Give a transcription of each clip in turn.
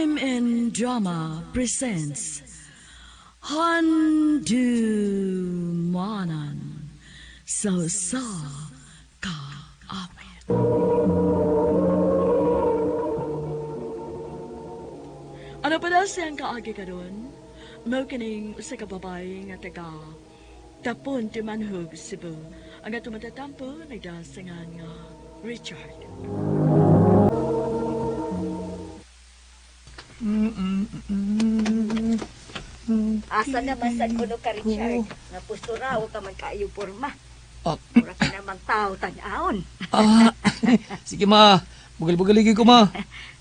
RMN Drama presents Handu Manan So Sa Kaawit. Ano pa na siyang kaagi karon? Mao kining usa ka babae nga taga Tapon Timanhug, Cebu. Ang atong matatampo nagdasangan nga Richard. Asa naman sad kuno ka, Richard? Nga postura ka man kaayo porma. Ah. Mura ka namang tao tan-aon. Ah, sige ma. Bugal-bugaligin ko ma.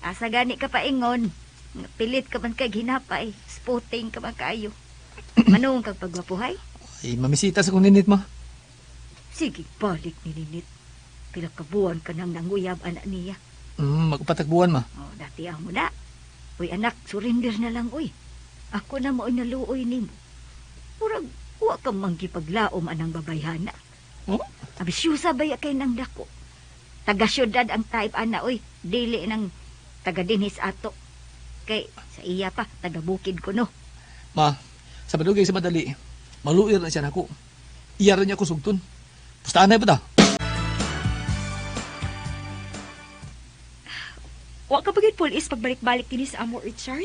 Asa gani ka paingon? Nga pilit ka man kay hinapay, sporting ka man kaayo. Manong kag pagwapuhay? Ay, mamisita sa kong ninit ma. Sige, balik ni Ninit. Pila ka buwan ka nang nanguyab anak niya. Magpatagbuan ma. Oh, dati ang muna. Uy anak, surrender na lang uy. Ako na mo'y naluoy nimo. Murag wa ka manggipaglaom anang babayhana. Oh? Abisyusa baya kay nang dako. Taga syudad ang type ana oy, dili nang taga dinhis ato. Kay sa iya pa taga bukid ko no. Ma, sa madugay sa madali, maluir na siya nako. Iya ra niya ako sugton. Pustaan na ba ta? Wa ka bagay pulis pagbalik-balik dinhi sa amo, Richard?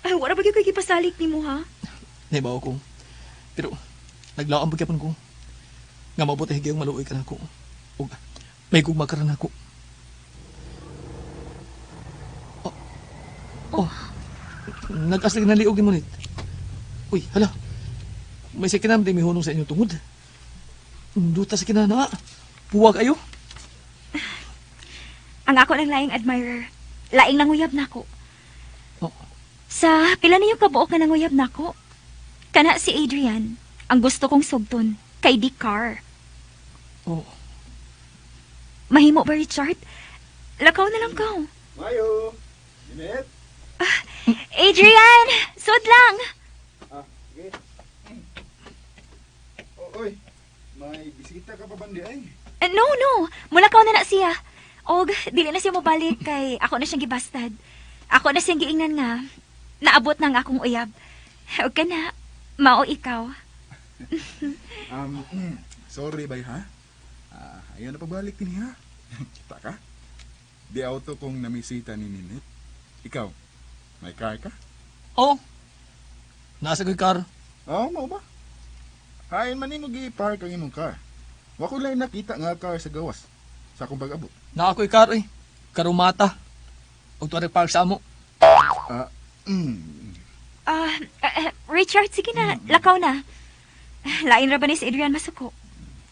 Ay, wala bagay ko'y gipasalik nimo ha? Naibaw ko. Pero, naglaom pagyapon ko. Nga mabuti higayong maluoy ka nako. Ug may gugma ka rin nako. Oh. Oh. Nag-aslig na liog ni Monit. Uy, hala. May sakinam di mihunong sa inyong tungod. Duta sa kinana. Puwag ayo. Ang ako lang laing admirer. Laing nanguyab nako. Oh. Sa pila niyo kabuok nga nanguyab nako? Kana si Adrian, ang gusto kong sugton kay Dick Carr. Oh. Mahimo ba, Richard? Lakaw na lang ka. Mayo! Minute! Adrian! Sud lang! Ah, sige. Oh, oy, may bisita ka pa bandi ay. No, no. Mulakaw na na siya. Og, dili na siya mobalik kay ako na siyang gibastad. Ako na siyang giingnan nga. Naabot na ang akong uyab. Og ka na, mao ikaw. Um, sorry bay ha. Ah, ayaw na pagbalik din ha. Kita ka? Di auto kong namisita ni Ninit. Ikaw, may car ka? Oh. Nasa ko'y car. Oo, mao ba? Hain man nimo gi-park ang imong car. Wa ko lang nakita nga car sa gawas. Sa akong pag-abot. Naa ko'y car eh. Karumata. Ug tuwa park sa amo. Ah, Ah, Richard, sige na. Lakaw na. Lain ra ba ni si Adrian masuko?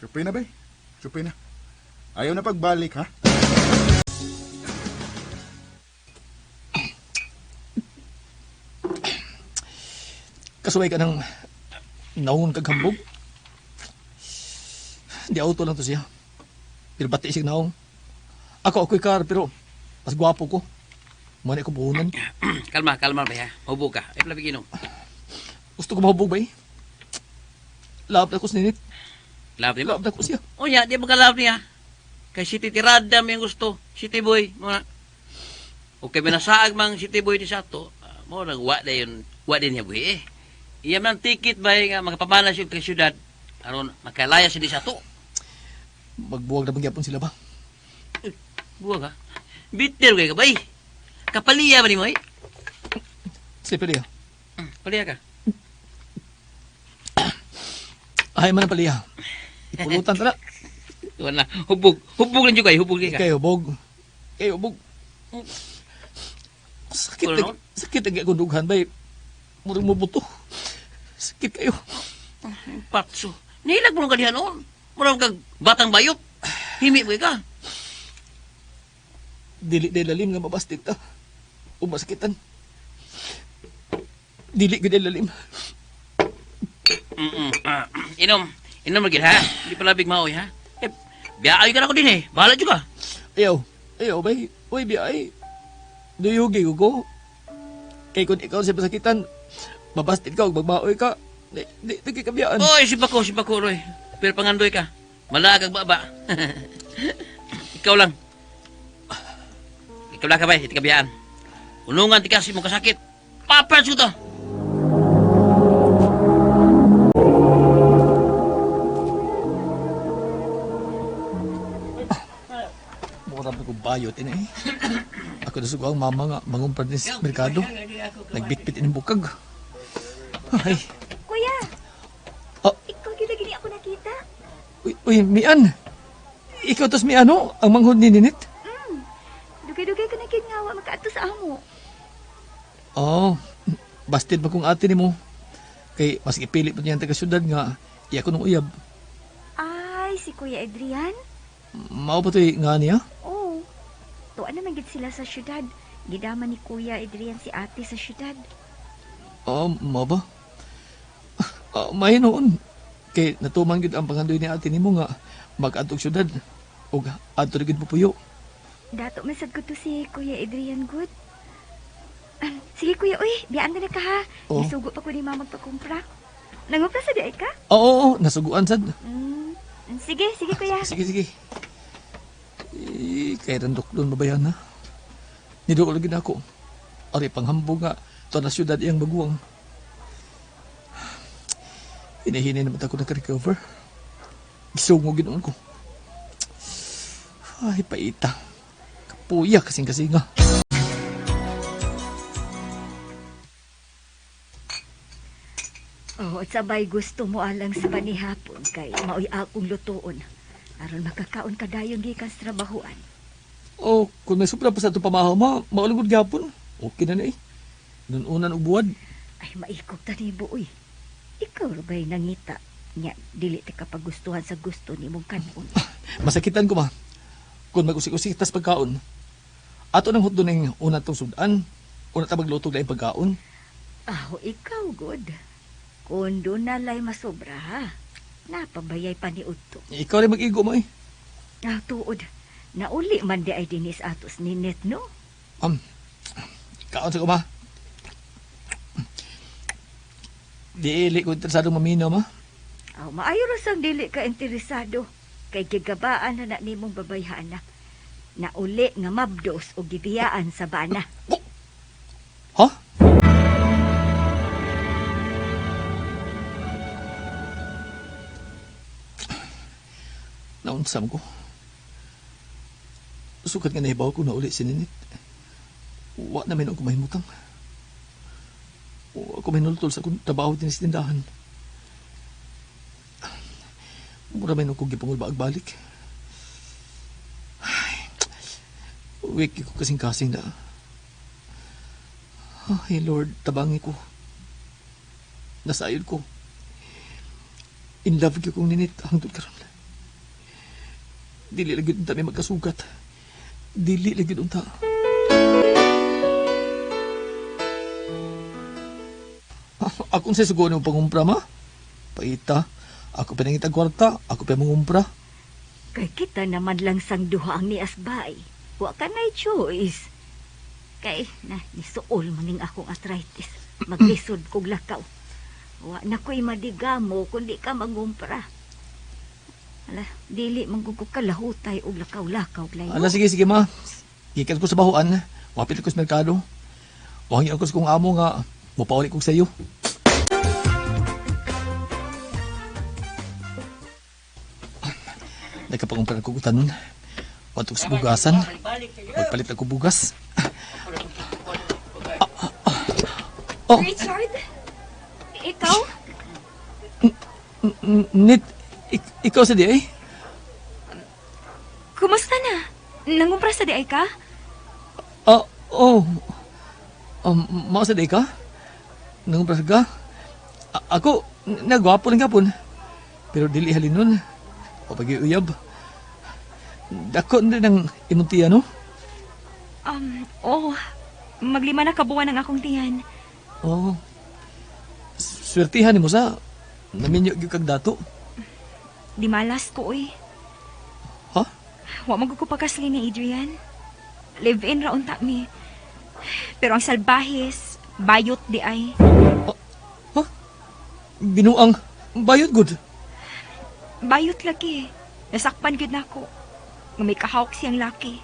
Supi na bay. Supi na. Ayaw na pagbalik ha. Kasuway ka ng naungon kag hambog. Di auto lang to siya. Pero bati sig naong. Ako ako'y car pero mas gwapo ko. Muna ko buhunan. Kalma, kalma ba ha? Hubo ka. Ay, palabig inom. Gusto ko mahubog ba eh? Love na ko si Ninit. Love niya mo? Love na ko siya. O niya, di ba ka love niya? Kay City Tirada may gusto. City Boy. Mga. Okay, minasaag mang City Boy di sa ato. Ah, mo nang wa na yun. Wa din niya buhi eh. Iya man ticket ba eh, nga makapamana siya kay syudad. Aron makalaya siya di sa ato. Magbuwag na magyapon sila ba? Buwag ha. Bitter kay ka ba eh? Kapaliya ba ni mo eh? Slippery ah. Paliya ka. Ay man ang paliya. Ipulutan ta na. Wala. Hubog. Hubog lang juga eh. Hubog ka. Kay hubog. Kay hubog. Sakit Wala na, sakit na akong dughan ba eh. Murag mo buto. Sakit kayo. Patso. Nilag mo nung kadihan noon. Murag kag batang bayot. Himi mo ka. Dili day lalim nga mabastit ta. O masakitan. Dili gud lalim. Ah, inom. Inom lagi ha. Hindi palabig maoy ha. Eh, biyaay ka na ko din eh. Bahala juga. Ayaw. Ayaw bay. Uy biay. Duyugi ko ko. Kay kung ikaw sa masakitan, mabastit ka ug magmaoy ka. Di, di, di kay kabiyaan. Oy, si Bako, Roy. Pero pangandoy ka. Malaag ang baba. Ikaw lang. Ikaw lang ka ba? Iti kabiyaan. Unungan ti kasi mo kasakit. Papers ko to. Mura pa ko bayot ina eh. Ako na ang mama nga mangumpra din sa merkado. Nagbitbit ini bukag. Ay, Kuya, Ah. ikaw gyud lagi ni ako nakita. uy, uy, Mian. Ikaw tos mi ano, ang manghod ni Ninit? Dugay-dugay ka na gid nga wa makaadto sa amo. Oh, bastid ba kung ate nimo? Kay mas ipili pa niya ang taga syudad nga iya ko nung uyab. Ay, si Kuya Adrian. Mao pa to'y nga niya? Oh. Tuwa naman gid sila sa syudad. Gidama ni Kuya Adrian si ate sa syudad. Oh, mao ba? Ah, may noon. Kay natuman gyud ang pangandoy ni ate nimo nga mag-adtog syudad ug adto ra gyud pupuyo. Dato man sad ko to si Kuya Adrian good. Ah, sige kuya, uy, biyaan na ka ha. Oh. Isugo pa ko ni mama magpakumpra. Nangumpra sa di ay ka? Oo, oo, nasuguan sad. Sige, sige kuya. Sige, sige. Eh, kay randok doon mabayan ha. Niduol lagi na ako. Ari panghambog nga, ito na syudad iyang baguang. Hinihini naman ako nagka-recover. Gisungo ginoon ko. Ay, paita. Kapuya kasing kasinga. Oh, at sabay gusto mo alang sa panihapon kay maoy akong lutuon. Aron makakaon ka dayon gikan sa trabahoan. Oh, kung may supra pa sa itong pamahaw, ma, maulugod gyapon. Okay na na eh. Nununan og buwad. Ay maikog ta nimo uy. Ikaw ra ba'y nangita nya dili ta kapagustuhan sa gusto nimong kanon. Masakitan ko ma. Kung mag-usik-usik tas pagkaon. Ato nang hutdo ning una tong sudan. Una ta magluto laing pagkaon. Aho, ikaw good. Kung doon nalay masobra ha. Napabayay pa ni Udto. Ikaw rin mag-igo mo eh. Ah, tuod. Nauli man di ay dinis atos ni Net, no? Kaon sa kuma. Dili ko interesado maminaw ma. Aw, maayo ra sang dili ka interesado. Kay gigabaan na na nimong babayhan na. Nauli nga mabdos o gibiyaan sa bana. Ha? Naunsam ko. Sukat nga nahibaw ko na uli si Ninit. Wa na may ako mahimutang. Wa ko minultol sa akong trabaho din sa tindahan. Mura may nung kong gipangulbaag balik. Ay, wiki ko kasing-kasing na. Ay, Lord, tabangi ko. Nasayod ko. In love gyud kong ninit hangtod karon. Dili lagi unta may magkasugat. Dili lagi unta. Akong sa sugo ng pangumpra ma. Paita. Ako pinangitag kwarta, ako pa mangumpra. Kay kita naman lang sang duha ang niasbay. Wa ka na'y choice. Kay na nisuol maning akong arthritis. Maglisod kog lakaw. Wa na ko'y madigamo kundi ka mangumpra. Ala, dili man gud ko kalahutay og lakaw-lakaw layo. Ala, sige, sige ma. Gikan ko sa bahuan. Wapit ko sa merkado. Wangin ako sa kong amo nga mupauli ko sa iyo. Nagkapangumpra ko tanon. Watok sa bugasan. Magpalit ako bugas. Oh. Richard? Ikaw? Nit, ikaw sa di eh? Kumusta na? Nangumpra sa di ay ka? Ah, oh. Mao sa di ka? Nangumpra ka? Ako, nagwapo lang gapon. Pero dili halin nun. O pag-iuyab. Dako na rin ang imong tiya, no? Oh. Maglima na kabuwan ang akong tiyan. Oo. Oh. Swertihan nimo sa naminyo gyud kag dato. Di malas ko, uy. Ha? Wa man gud ko pagkasli ni Adrian. Live-in ra unta mi. Pero ang salbahis, bayot di ay. Ha? Binuang bayot good. Bayot lagi. Nasakpan gyud nako. Nga may kahawk siyang laki.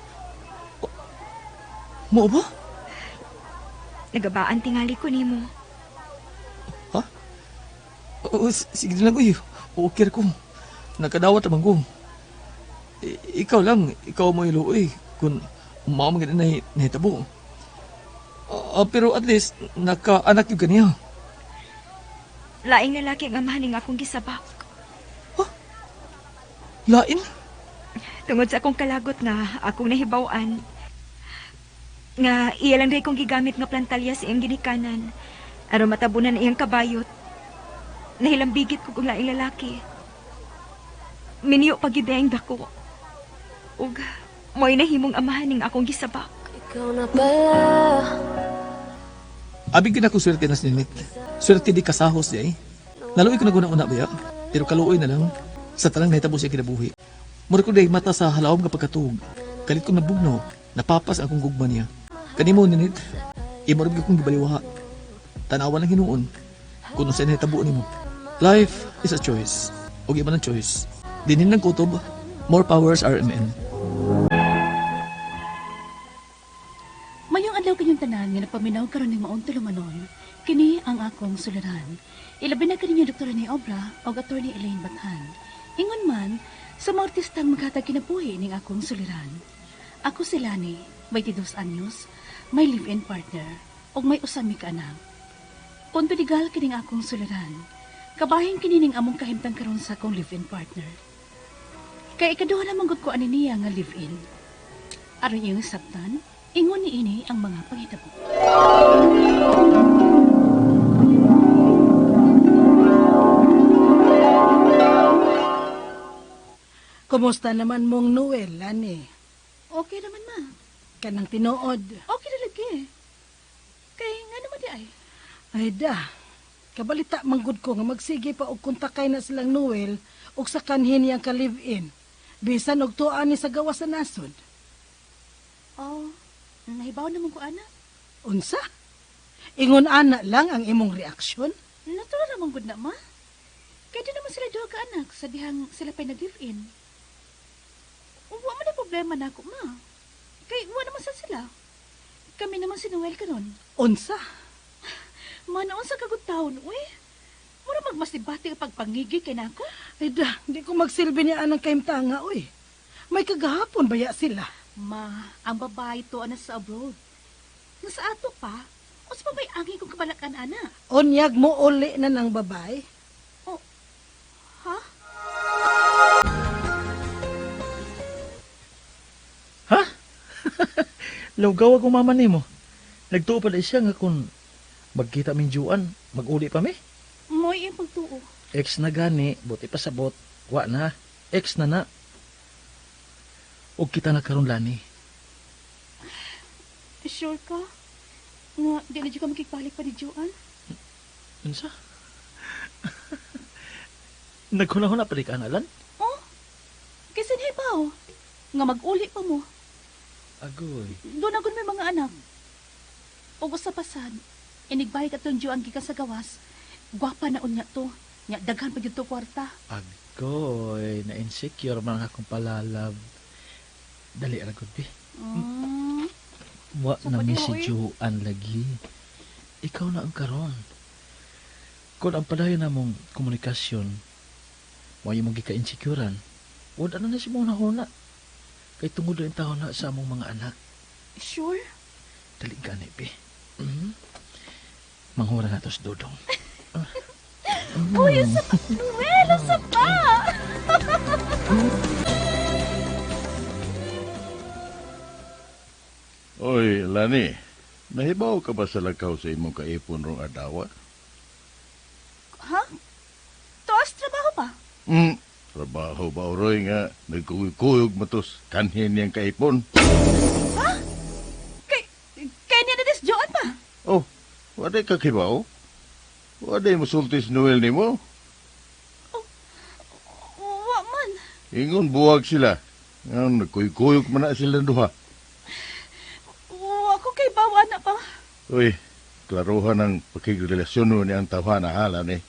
Mo ba? Nagabaan tingali ko nimo. Ha? Oo, sige lang, uy. Okay ko. Nakadawat naman ko. Ikaw lang, ikaw mo iluoy. Kung mao man gani nahitabo. Pero at least, nakaanak yung kaniya. Laing lalaki ang amahan ning akong gisabak. Lain? Tungod sa akong kalagot nga akong nahibaw-an nga iya lang day kong gigamit nga plantalya sa iyang ginikanan aron matabunan iyang kabayot. Nahilambigit ko kung laing lalaki. Minyo pa gyud ang dako. Ug mo'y nahimong amahan ning akong gisabak. Ikaw na pala. Abi gid ako swerte na si Ninit. Swerte di kasahos di ay. Naluoy ko naguna-una ba ya? Pero kaluoy na lang. Sa tanang nahitabo siya kinabuhi. Mura ko dahil mata sa halawom nga pagkatuog. Kalit ko nabugno, napapas akong gugma niya. Kanimo Ninit, imo ra gyud kong gibaliwaha. Tanawa lang hinuon kung unsay nahitabo nimo. Life is a choice. Ug iba ng choice. Dinin lang kutob, more powers RMN. Mayong adlaw kanyang tanan nga nagpaminaw karon ning maong tulumanon, kini ang akong suliran. Ilabi na kaninyo Dr. Rene Obra o Attorney Elaine Bathan. Ingon man, sa mga artistang maghatag kinabuhi ning akong suliran. Ako si Lani, 22 anyos, may live-in partner, ug may usa mi ka anak. Punto legal kining akong suliran. Kabahin kini ning among kahimtang karon sa akong live-in partner. Kay ikaduha lamang gud ko ani niya nga live-in. Aron iyong sabtan, ingon ni ini ang mga panghitabo. Kumusta naman mong Noel, Lani? Okay naman ma. Kanang tinuod. Okay na lagi. Kay nga naman di ay. Ay da, kabalita manggod ko nga magsige pa og kontakay na silang Noel og sa kanhin niyang ka-live-in. Bisan og tuan ni sa gawas sa nasod. Oh, nahibaw naman ko ana. Unsa? Ingon ana lang ang imong reaksyon? Natural naman gud na ma. Kay di naman sila duha ka anak sa dihang sila pa'y nag-live-in. Wa man ang problema nako ma. Kay wa naman sa sila. Kami naman si Noel karon. Unsa? Manaon sa kagud taon, uy. Mura magmasibati ang pagpangigi kay nako. Ay da, di ko magsilbi niya anang kahimtanga, uy. May kagahapon baya sila. Ma, ang babae to ana sa abroad. Nasa ato pa, unsa pa may angin kong kabalakan ana? Onyag mo uli na ng babae. Oh, ha? Ha? Lawgaw ako mama nimo. Nagtuo pa siya nga kung magkita min juan, maguli pa mi. Mo'y iyang pagtuo. Ex na gani, buti pa sabot. Wa na. Ex na na. Og kita na karon lani. Sure ka? Nga, di na dyan ka makikbalik pa ni Joan? Unsa? Naghuna-huna pa di ka analan? Oh, kasi nahibaw. Nga mag-uli pa mo. Agoy. Doon ako may mga anak. Og usa pa sad, inigbalik atong Joan gikan sa gawas. Gwapa na unya to. Nya daghan pa gyud to kwarta. Agoy, na-insecure man ang akong palalab. Dali ra gud bi. Mm. Wa Sa na mi pag-iho, si eh. Joan lagi. Ikaw na ang karon. Kung ang padayon namong komunikasyon, wa yung mong gika-insecurean, wala na na si mong nahuna. Kay tungod rin taon na sa among mga anak. Sure? Dali gani, be. Mm. Manghura na to sa dudong. Uy, usa pa! Noel, usa pa! Oy, Lani, nahibaw ka ba sa lakaw sa imong kaipon rong adawa? Ha? Tuas trabaho pa? Trabaho ba oroy nga nagkuyog matos kanhin niyang kaipon? Kay, kay niya na des Joan pa? Oh, waday ka kibaw? Waday musulti si Noel nimo? Wa man. Ingon buwag sila. Nga nagkuyog man na sila duha. Wa ko kay bawa na pa. Uy, klaruhan ang pakigrelasyon ni ang tawhana hala ni.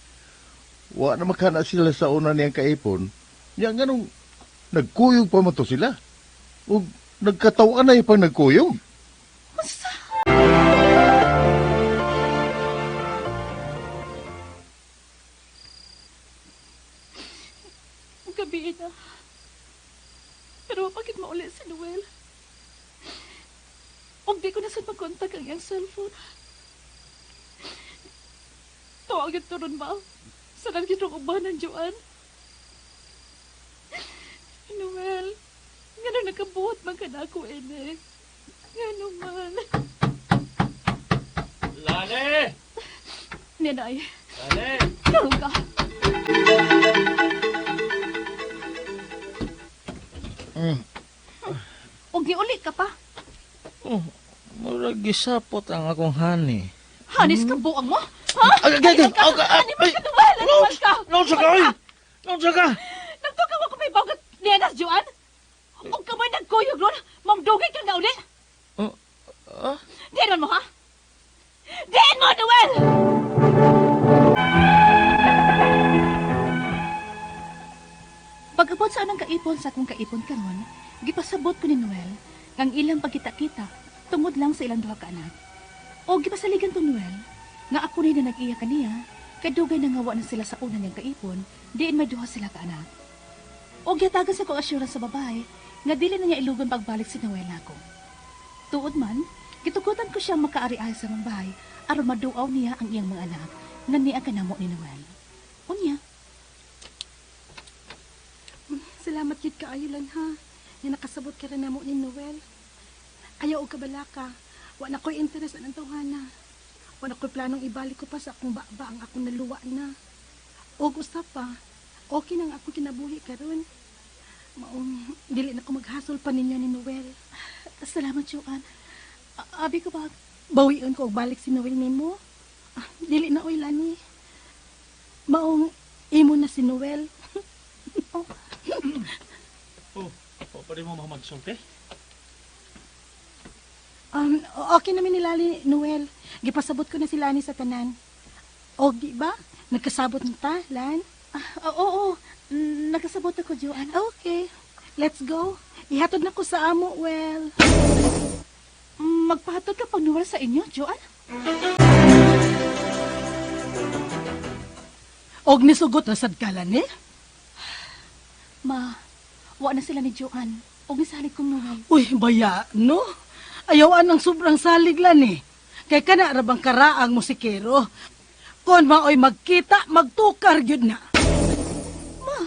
Wa na makana sila sa una niyang kaipon. Nya nganong nagkuyog pa man to sila. Ug nagkatawan na pang nagkuyog. Unsa? na. Pero bakit mauli si Noel? Og di ko na sad makontak ang iyang cellphone. Tawagin to ron ba? Sa nagkitong uban ng Joanne. Noel, nga na nakabuhat man ka na ako, ene. Nga naman. Lani! Nanay, Lani! tulog ka. Og giuli ka pa. Oh, murag gisapot ang akong honey. Hanis ka buang mo? Ha? Ay, ay, ay, ay, ay, Animal ka, Noel! Animal ka! Naunsa ka, oy! Naunsa ka! Nagtukaw ako may bagat niya na, Joanne! Og kamay nagkuyog ron, mamdugay ka nga uli! Oh, ah? Diyan mo, ha? Diyan mo, Noel! Pag-abot sa anang kaipon sa akong kaipon karon, gipasabot ko ni Noel nga ang ilang pagkita-kita tungod lang sa ilang duha ka anak. O gipasaligan to Noel nga ako ni na nag-iya kaniya kay dugay na nga wa na sila sa una niyang kaipon, diin may duha sila ka anak. O gihatagan sa ko assurance sa babae nga dili na niya ilugon pagbalik si Noel nako. Tuod man, gitugutan ko siyang makaari-ari sa mong bahay aron maduaw niya ang iyang mga anak nga niya kanamo ni Noel. Unya, Salamat gid kaayo lan ha. Nga nakasabot ka rin namo ni Noel. Ayaw og kabalaka. Wa na ko'y interest anang tawhana. Wa na ko'y planong ibalik ko pa sa akong baba ang akong naluwa na. Og usa pa, okay nang akong kinabuhi karon. Maong dili na ko maghasol pa ninyo ni Noel. Salamat, Joanne. Abi ko ba? Bawion ko og balik si Noel nimo. Ah, dili na oy lani. Maong imo na si Noel. Oh, pa rin mo magsulti? Okay namin ni Lali, Noel. Gipasabot ko na si Lani sa tanan. O, di ba? Nagkasabot na ta, Lan? Ah, oo, oo. Nagkasabot ako, Joanne. Okay. Let's go. Ihatod na ko sa amo, well. Magpahatod ka pag Noel sa inyo, Joanne? Og nisugot na sad ka, Lan, eh? Ma, wa na sila ni Joanne. Og nisalig kong Noel. Uy, baya, no? Ayawan ang sobrang salig, Lan, eh. Kay kana rabang karaang musikero. Kon maoy magkita, magtukar gyud na. Ma!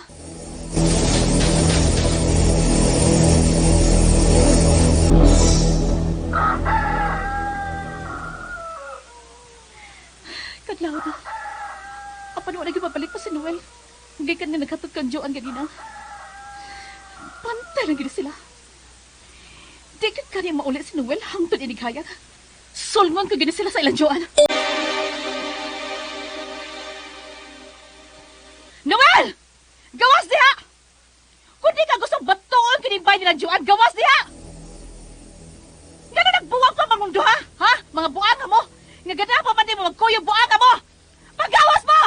Kadlaw na. Apan wala gyud mabalik pa si Noel. Gikan nga naghatod kang Joanne ganina. Pantay lang gid sila. Di ka kaniya mauli si Noel hangtod inighayag. Sulngon ko gini sila sa ilang Joanne. Noel! Gawas diha! Kung di ka gustong batuon kining bay nila Joanne, gawas diha! Nga na nagbuwag pa mangong duha, ha? Mga buanga mo! Nga gana pa man di mo magkuyog buanga mo! Paggawas mo!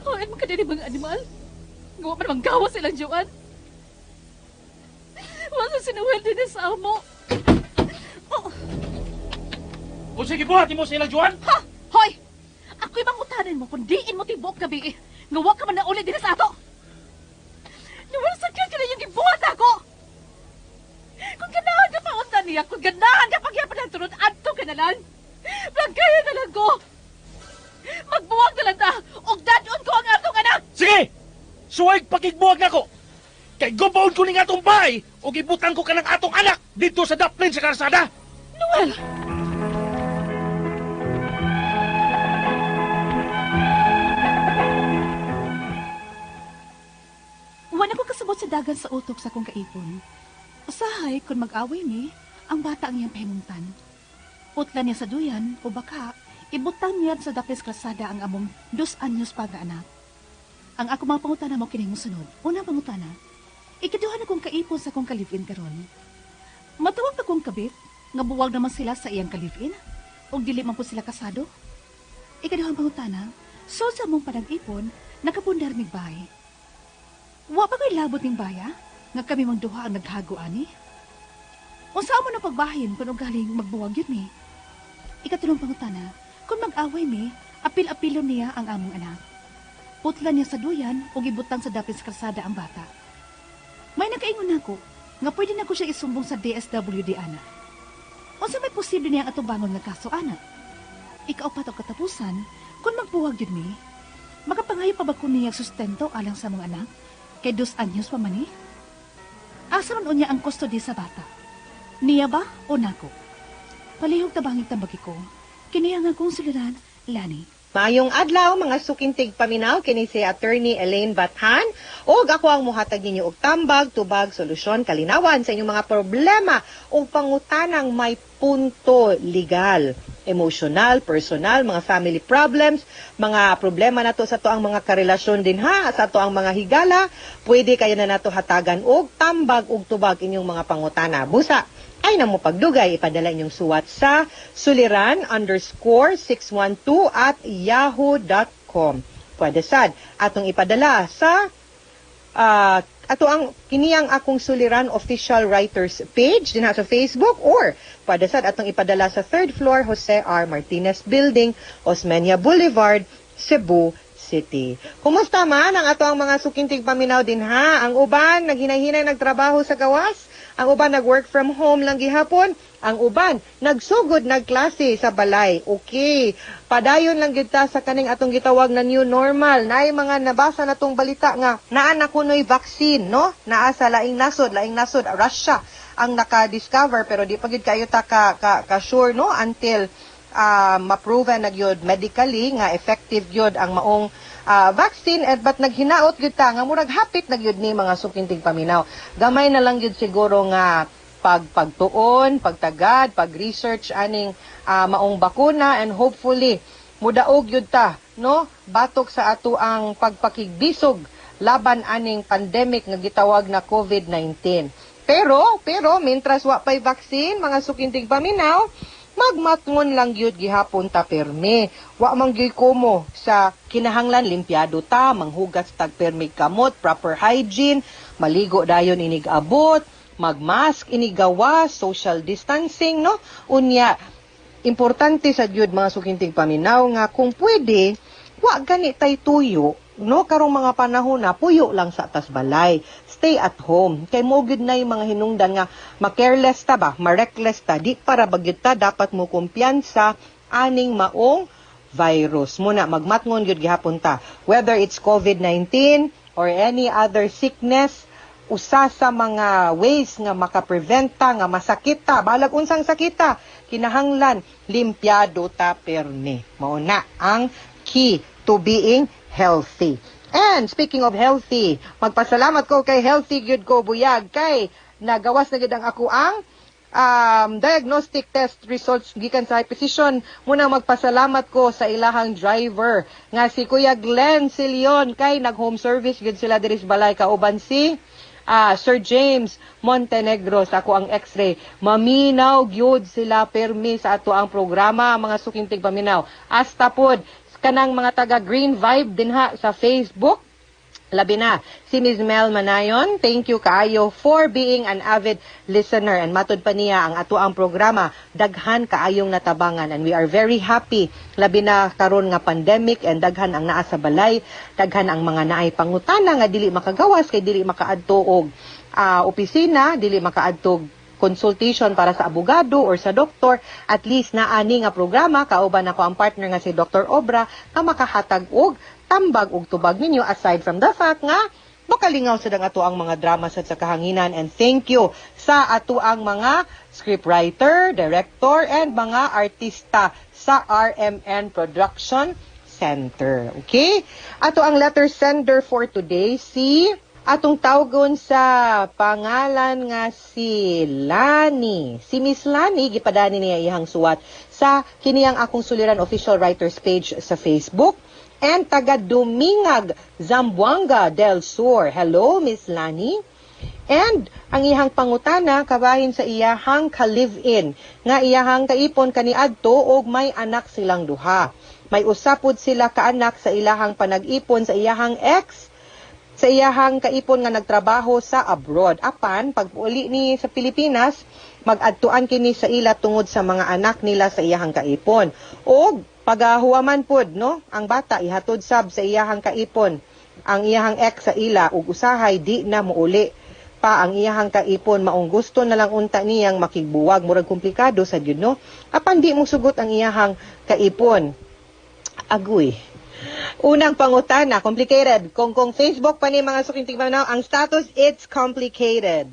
Hoy, mga kadiri mga animal. Nga wa man manggawas silang Joanne. Wala si Noel din sa amo. Oh. O sige, buhatin mo sila, Joanne! Ha! Hoy! Ako'y mangutanin mo kung diin mo tibuok gabi eh. Nga wa ka man na uli din sa ato. Noel, sakit ka na yung gibuhat ako! Kung ganahan ka pa unta niya, kung ganahan ka pagyapon ng turod, adto ka na lang. Plangkaya na lang ko. Magbuwag na lang ta, ug dadon ko ang atong anak! Sige! Suway pakigbuwag nako! Kay gubaon ko ning atong bahay ug ibutang ko kanang atong anak dito sa daplin sa karsada! Noel! Wala ko kasabot sa dagan sa utok sa akong kaipon. Usahay, kung mag-away ni, ang bata ang iyang pahimungtan. Utlan niya sa duyan, o baka, ibutang niya sa daplis kalsada ang among 2 anyos pa nga anak. Ang ako mga pangutana mo kining musunod. Unang pangutana, ikaduha na kong kaipon sa akong ka-live-in karon. Matawag na kong kabit, nga buwag naman sila sa iyang ka-live-in, o dili man po sila kasado. Ikaduhang pangutana, so sa mong panag-ipon, nakapundar mig bahay. Wa pa ko'y labot ning baya, nga kami mang duha ang naghago ani? Unsa mo na pagbahin kung ugaling magbuwag yun mi? Ikatulong pangutana, kung mag-away mi, apil-apilo niya ang among anak. Putla niya sa duyan ug ibutang sa dapit sa kalsada ang bata. May nakaingon nako nga pwede na ko siya isumbong sa DSWD ana. Unsa may posible niyang atubangon nga kaso ana? Ikaupat og katapusan, kung magbuwag yun mi, makapangayo pa ba ko niya sustento alang sa mga anak? Kay 2 anyos pa man eh. Asa man unya ang custody sa bata? Niya ba o nako? Palihog tabangig tambagi ko. Kini ang akong suliran, Lani. Maayong adlaw, mga suking tigpaminaw, kini si Attorney Elaine Bathan ug ako ang muhatag ninyo og tambag, tubag, solusyon, kalinawan sa inyong mga problema ug pangutanang may punto legal, emotional, personal, mga family problems, mga problema nato sa atoang mga karelasyon din ha, sa atoang mga higala, pwede kayo na nato hatagan og tambag ug tubag inyong mga pangutana. Busa ay namo pagdugay, ipadala inyong suwat sa suliran_612@yahoo.com. Pwede sad atong ipadala sa ato ang kiniyang Akong Suliran official writers page dinha sa Facebook or pwede sad atong ipadala sa third floor, Jose R. Martinez Building, Osmeña Boulevard, Cebu City. Kumusta man ang ato ang mga suking tigpaminaw din ha? Ang uban naghinay-hinay nagtrabaho sa gawas, ang uban nag-work from home lang gihapon, ang uban nagsugod nagklase sa balay. Okay. Padayon lang gyud ta sa kaning atong gitawag na new normal. Naay mga nabasa na tong balita nga naa na kunoy vaccine, no? Naa sa laing nasod, Russia ang naka-discover, pero di pa gyud kayo ta ka sure, no, until ma-proven na gyud medically nga effective gyud ang maong vaccine and but naghinaot gyud ta nga murag hapit na gyud ni, mga suking tigpaminaw. Gamay na lang gyud siguro nga pagtuon, pagtagad, pag-research aning maong bakuna and hopefully mudaog gyud ta, no, batok sa ato ang pagpakigbisog laban aning pandemic nga gitawag na COVID-19. Pero mintras wa pay vaccine, mga suking tigpaminaw, magmatngon lang gyud gihapon ta perme. Wa man gyud komo sa kinahanglan limpyado ta, manghugas tag perme kamot, proper hygiene, maligo dayon inig abot, magmask inig gawas, social distancing, no? Unya, importante sa gyud, mga suking tigpaminaw, nga kung pwede wa gani tay tuyo, no, karong mga panahon na puyo lang sa tas balay, stay at home, kay mo gyud na yung mga hinungdan nga ma-careless ta ba, ma-reckless ta, di para bagyud ta dapat mo kumpiyansa aning maong virus. Muna magmatngon gyud gihapon ta, whether it's COVID-19 or any other sickness. Usa sa mga ways nga makaprevent ta nga masakit ta, balag unsang sakit ta, kinahanglan limpyado ta perme. Mao na ang key to being healthy. And speaking of healthy, magpasalamat ko kay healthy gyud ko buyag kay nagawas na gyud ang ako ang diagnostic test results gikan sa physician. Muna magpasalamat ko sa ilahang driver nga si Kuya Glenn Silion kay nag home service gyud sila diri sa balay kauban si Sir James Montenegro sa ako ang X-ray. Maminaw gyud sila permi sa ato ang programa, mga suking tigpaminaw. Hasta pod kanang mga taga Green Vibe dinha sa Facebook. Labi na si Ms. Mel Manayon, thank you kaayo for being an avid listener, and matud pa niya ang ato ang programa daghan kaayong natabangan and we are very happy, labi na karon nga pandemic and daghan ang naa sa balay, daghan ang mga naay pangutana nga dili makagawas kay dili makaadto og opisina, dili makaadto consultation para sa abogado or sa doktor. At least naani nga programa kauban ako ang partner nga si Dr. Obra nga makahatag og tambag og tubag ninyo, aside from the fact nga makalingaw sa ato ang mga drama sa kahanginan. And thank you sa ato ang mga scriptwriter, director and mga artista sa RMN Production Center. Okay? Ato ang letter sender for today, si atong tawgon sa pangalan nga si Lani. Si Miss Lani, gipadani niya iyang suwat sa kiniyang Akong Suliran official writers page sa Facebook and taga Dumingag, Zamboanga del Sur. Hello, Miss Lani. And ang iyang pangutana kabahin sa iyahang ka-live-in nga iyahang kaipon kaniadto og may anak silang duha. May usapod sila kaanak sa ilahang panag-ipon sa iyahang ex, sa iyahang kaipon nga nagtrabaho sa abroad. Apan pag uli ni sa Pilipinas, mag-adtuan kini sa ila tungod sa mga anak nila sa iyahang kaipon. Og Pagahuwaman pod, no, ang bata ihatod sab sa iyahang kaipon ang iyahang ex sa ila, ug usahay di na muuli pa ang iyahang kaipon, maong gusto na lang unta niyang makigbuwag. Murag komplikado sa gyud, no? Apan di mo sugot ang iyahang kaipon. Agoy. Unang pangutana, complicated. Kung Facebook pa ni mga suking tigmanaw, ang status, it's complicated.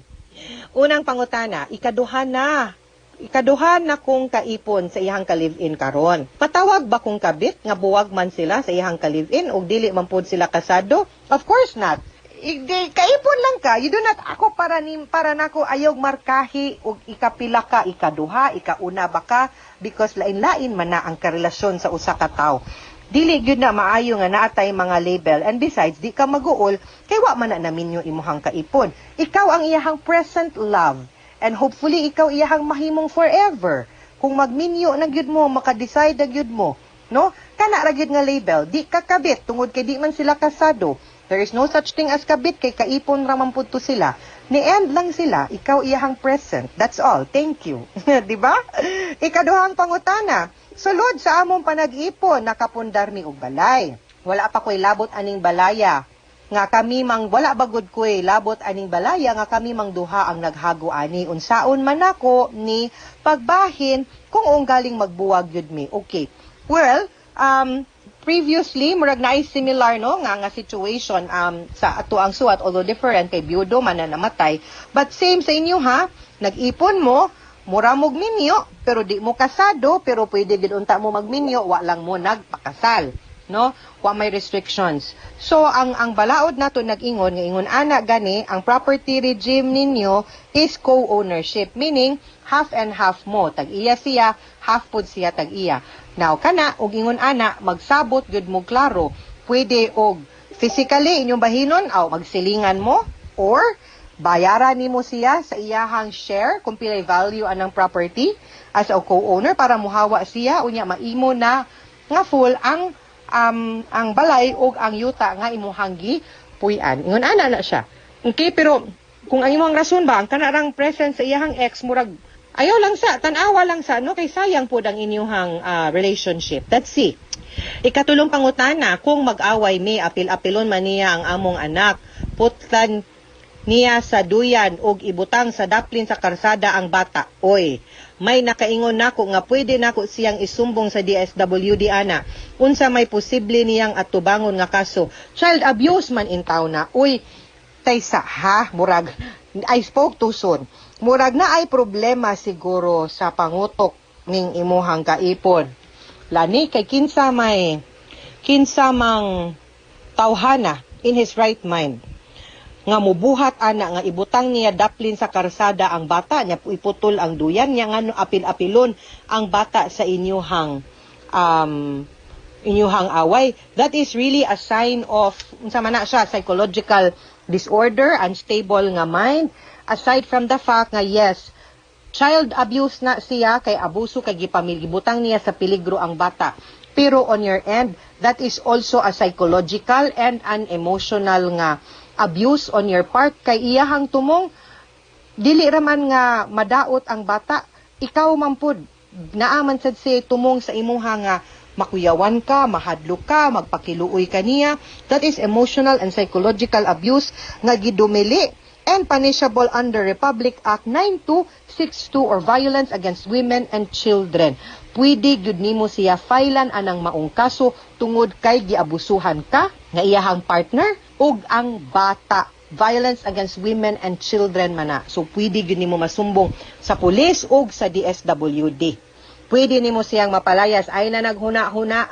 Unang pangutana, ikaduha na. Ikaduha na kong kaipon sa iyang ka-live-in karon. Patawag ba kong kabit nga buwag man sila sa iyang ka-live-in o dili man pod sila kasado? Of course not. Kaipon lang ka. You do not, ako para nako ayaw markahi og ikapila ka, ikaduha, ikauna ba ka, because lain-lain man na ang karelasyon sa usa ka tawo. Dili gyud na maayo nga naatay mga label, and besides, di ka maguol kay wa man na naminyo imuhang kaipon. Ikaw ang iyahang present love and hopefully ikaw iyahang mahimong forever kung magminyo na gyud mo, maka-decide na gyud mo, no? Kana ra gyud nga label, di ka kabit tungod kay di man sila kasado. There is no such thing as kabit kay kaipon ra man pud to sila. Ni end lang sila, ikaw iyahang present. That's all. Thank you. Di ba? Ikaduhang pangutana, sulod sa among panag-ipon, nakapundar mi og balay. Wala pa ko'y labot aning balaya nga kami mang wala bagod ko'y labot aning balaya nga kami mang duha ang naghago ani. Unsaon man nako ni pagbahin kung unggaling magbuwag yud mi? Okay. Well, previously murag naay similar, no, nga nga situation sa ato ang suwat, although different kay byudo man na namatay, but same sa inyo ha. Nag-ipon mo, mura mog minyo, pero di mo kasado, pero pwede gid unta mo magminyo, wa lang mo nagpakasal, no? Wa may restrictions. So ang balaod nato nag-ingon nga ingon ana gani ang property regime ninyo is co-ownership, meaning half and half mo, tag iya siya, half pud siya tag iya. Now kana og ingon ana, magsabot gyud mo klaro. Pwede og physically inyong bahinon aw magsilingan mo, or bayaran nimo siya sa iyahang share kung pilay value anang property as a co-owner para muhawa siya, unya maimo na nga full ang balay ug ang yuta nga imuhang gipuy-an. Ingon ana na siya. Okay, pero kung ang imong rason ba ang kanarang presence sa iyahang ex, murag ayaw lang sa tan-awa lang sa, no, kay sayang pod ang inyuhang relationship. Let's see. Ikatulong pangutana, kung mag-away mi, apil-apilon man niya ang among anak, putlan niya sa duyan og ibutang sa daplin sa karsada ang bata. Oy, may nakaingon nako nga pwede nako siyang isumbong sa DSWD ana. Unsa may posible niyang atubangon nga kaso? Child abuse man intaw na. Uy, taysa ha, murag I spoke too soon. Murag na ay problema siguro sa pangutok ning imuhang kaipon. Lani kay kinsa mang tawhana in his right mind nga mubuhat ana nga ibutang niya daplin sa karsada ang bata niya, iputol ang duyan niya, ngano apil-apilon ang bata sa inyuhang away? That is really a sign of, unsa man na siya, psychological disorder, unstable nga mind, aside from the fact nga yes, child abuse na siya kay abuso kay gipamilya, gibutang niya sa peligro ang bata. Pero on your end, that is also a psychological and an emotional nga abuse on your part kay iyahang tumong dili raman nga madaot ang bata, ikaw man pud naa man sad siya tumong sa imuha nga makuyawan ka, mahadlok ka, magpakiluoy ka niya. That is emotional and psychological abuse nga gidumili and punishable under Republic Act 9262 or Violence Against Women and Children. Pwede gyud nimo siya filean anang maong kaso tungod kay giabusuhan ka nga iyahang partner ug ang bata. Violence Against Women and Children man na. So pwede gyud nimo masumbong sa pulis ug sa DSWD. Pwede nimo siyang mapalayas. Ay na naghuna-huna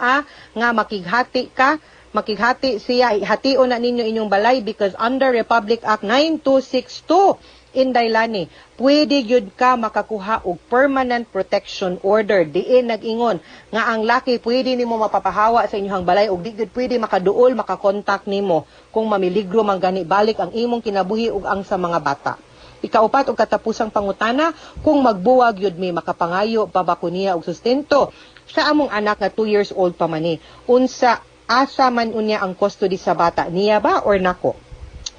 nga makighati ka, makighati siya, hation na ninyo inyong balay, because under Republic Act 9262, Inday Lani, pwede gyud ka makakuha og permanent protection order. Diin nag-ingon nga ang laki pwede nimo mapapahawa sa inyong balay ug di gyud pwede makaduol, makakontak nimo kung mamiligro man gani balik ang imong kinabuhi ug ang sa mga bata. Ikaupat ug katapusang pangutana, kung magbuwag yud mi, makapangayo pa ba ko niya og sustento sa among anak nga 2 years old pa man ni? Unsa asa man unya ang custody sa bata, niya ba or nako?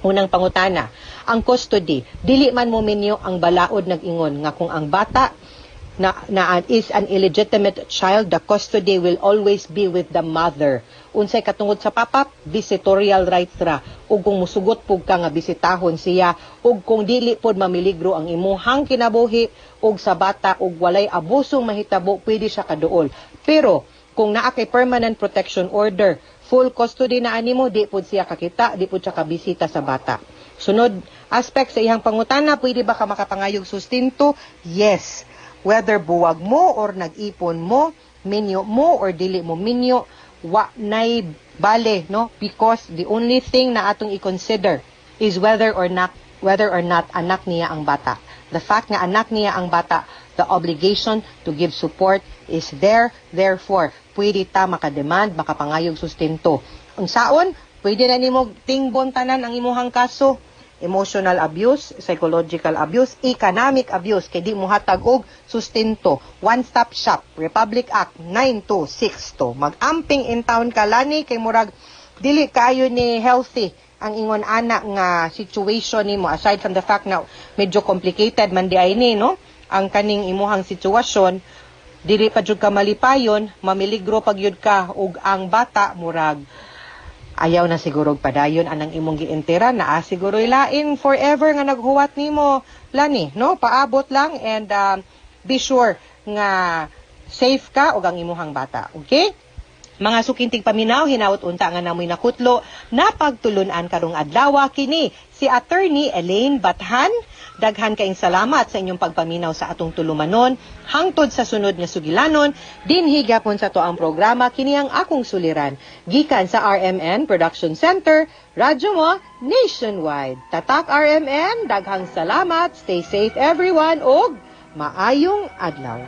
Unang pangutana, ang custody, dili man mo minyo, ang balaod nag-ingon nga kung ang bata na is an illegitimate child, the custody will always be with the mother. Unsay katungod sa papa, visitorial rights ra. Ug kung musugot pug ka nga bisitahon siya, ug kung dili pod mamiligro ang imuhang kinabuhi ug sa bata ug walay abusong mahitabo, pwede siya kaduol. Pero kung naa kay permanent protection order, full custody na animo, di pud siya kakita, di pud siya kabisita sa bata. Sunod aspect sa iyang pangutana, pwede ba ka makapangayog sustento? Yes. Whether buwag mo or nag-ipon mo, minyo mo or dili mo minyo, wa nay bale, no? Because the only thing na atong i-consider is whether or not anak niya ang bata. The fact nga anak niya ang bata, the obligation to give support is there. Therefore, pwede ta makademand, makapangayog sustento. Unsaon, pwede na nimo tingbon tanan ang imuhang kaso: emotional abuse, psychological abuse, economic abuse, kay di mo hatag og sustento. One-stop shop, Republic Act 9262. Mag-amping in town ka, Lani, kay murag dili kaayo ni healthy ang ingon ana nga situation nimo, aside from the fact na medyo complicated man di ay ni, no, ang kaning imuhang sitwasyon. Dili pa jud ka malipayon, mamiligro pag yun ka ug ang bata, murag ayaw na siguro padayon anang imong gientera naa siguro lain forever nga naghuwat nimo, Lani, no? Paabot lang and be sure nga safe ka ug ang imuhang bata, okay? Mga suking tigpaminaw, hinawot unta nga namoy nakutlo na pagtulunan karong adlaw, kini si Attorney Elaine Bathan. Daghan kaayong salamat sa inyong pagpaminaw sa atong tulumanon. Hangtod sa sunod nga sugilanon, dinhi gyapon sa atoang programa, kini ang akong suliran. Gikan sa RMN Production Center, radyo mo nationwide. Tatak RMN, daghang salamat. Stay safe, everyone, ug maayong adlaw.